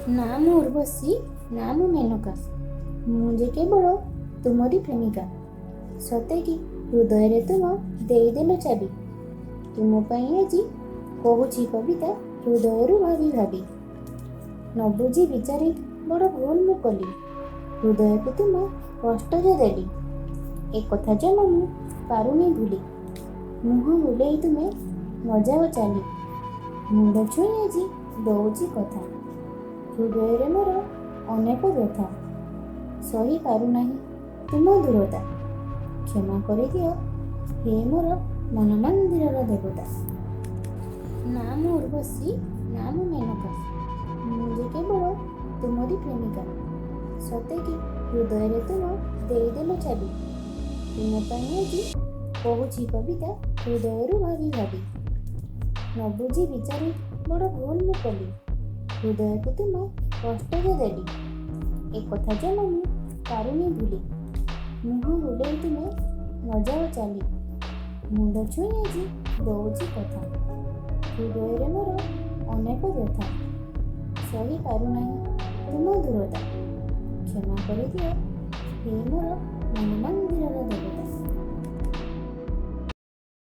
ନା ମୁଁ ଉର୍ବଶୀ, ନା ମୁଁ ମେନକା, ମୁଁ ଯେ କେବଳ ତୁମରି ପ୍ରେମିକା। ସତେ କି ହୃଦୟରେ ତୁମ ଦେଇଦେଲ ଚାବି। ତୁମ ପାଇଁ ଆଜି କହୁଛି କବିତା ହୃଦୟରୁ ଭାବି ଭାବି। ନ ବୁଝି ବିଚାରି ବଡ଼ ଭୁଲ ମୁଁ କଲି, ହୃଦୟକୁ ତୁମ କଷ୍ଟ ଯେ ଦେଲି, ଏକଥା ଜମା ମୁଁ ପାରୁନି ଭୁଲି। ମୁହଁ ବୁଲେଇ ତୁମେ ନ ଯାଅ ଚାଲି, ମୁଣ୍ଡ ଛୁଇଁ ଆଜି ଦଉଛି କଥା। ହୃଦୟରେ ମୋର ଅନେକ ବ୍ୟଥା, ସହି ପାରୁନାହିଁ ତୁମ ଦୂରତା। କ୍ଷମା କରିଦିଅ ହେ ମୋର ମନ ମନ୍ଦିରର ଦେବତା। ନା ମୁଁ ଉର୍ବଶୀ, ନା ମୁଁ ମେନକା, ମୁଁ ଯେ କେବଳ ତୁମରି ପ୍ରେମିକା। ସତେ କି ହୃଦୟରେ ତୁମ ଦେଇଦେଲ ଚାବି। ତୁମ ପାଇଁ ଆଜି କହୁଛି କବିତା ହୃଦୟରୁ ଭାବି ଭାବି। ନ ବୁଝି ବିଚାରି ବଡ଼ ଭୁଲ ମୁଁ କଲି, ହୃଦୟକୁ ତୁମ କଷ୍ଟ ଯେ ଦେଲି, ଏକଥା ଜମା ମୁଁ ପାରୁନି ଭୁଲି। ମୁହଁ ବୁଲେଇ ତୁମେ ନ ଯାଅ ଚାଲି, ମୁଣ୍ଡ ଛୁଇଁ ଆଜି ଦଉଛି କଥା। ହୃଦୟରେ ମୋର ଅନେକ ବ୍ୟଥା, ସହି ପାରୁନାହିଁ ତୁମ ଦୂରତା। କ୍ଷମା କରିଦିଅ ହେ ମୋର ମନ ମନ୍ଦିରର ଦେବତା।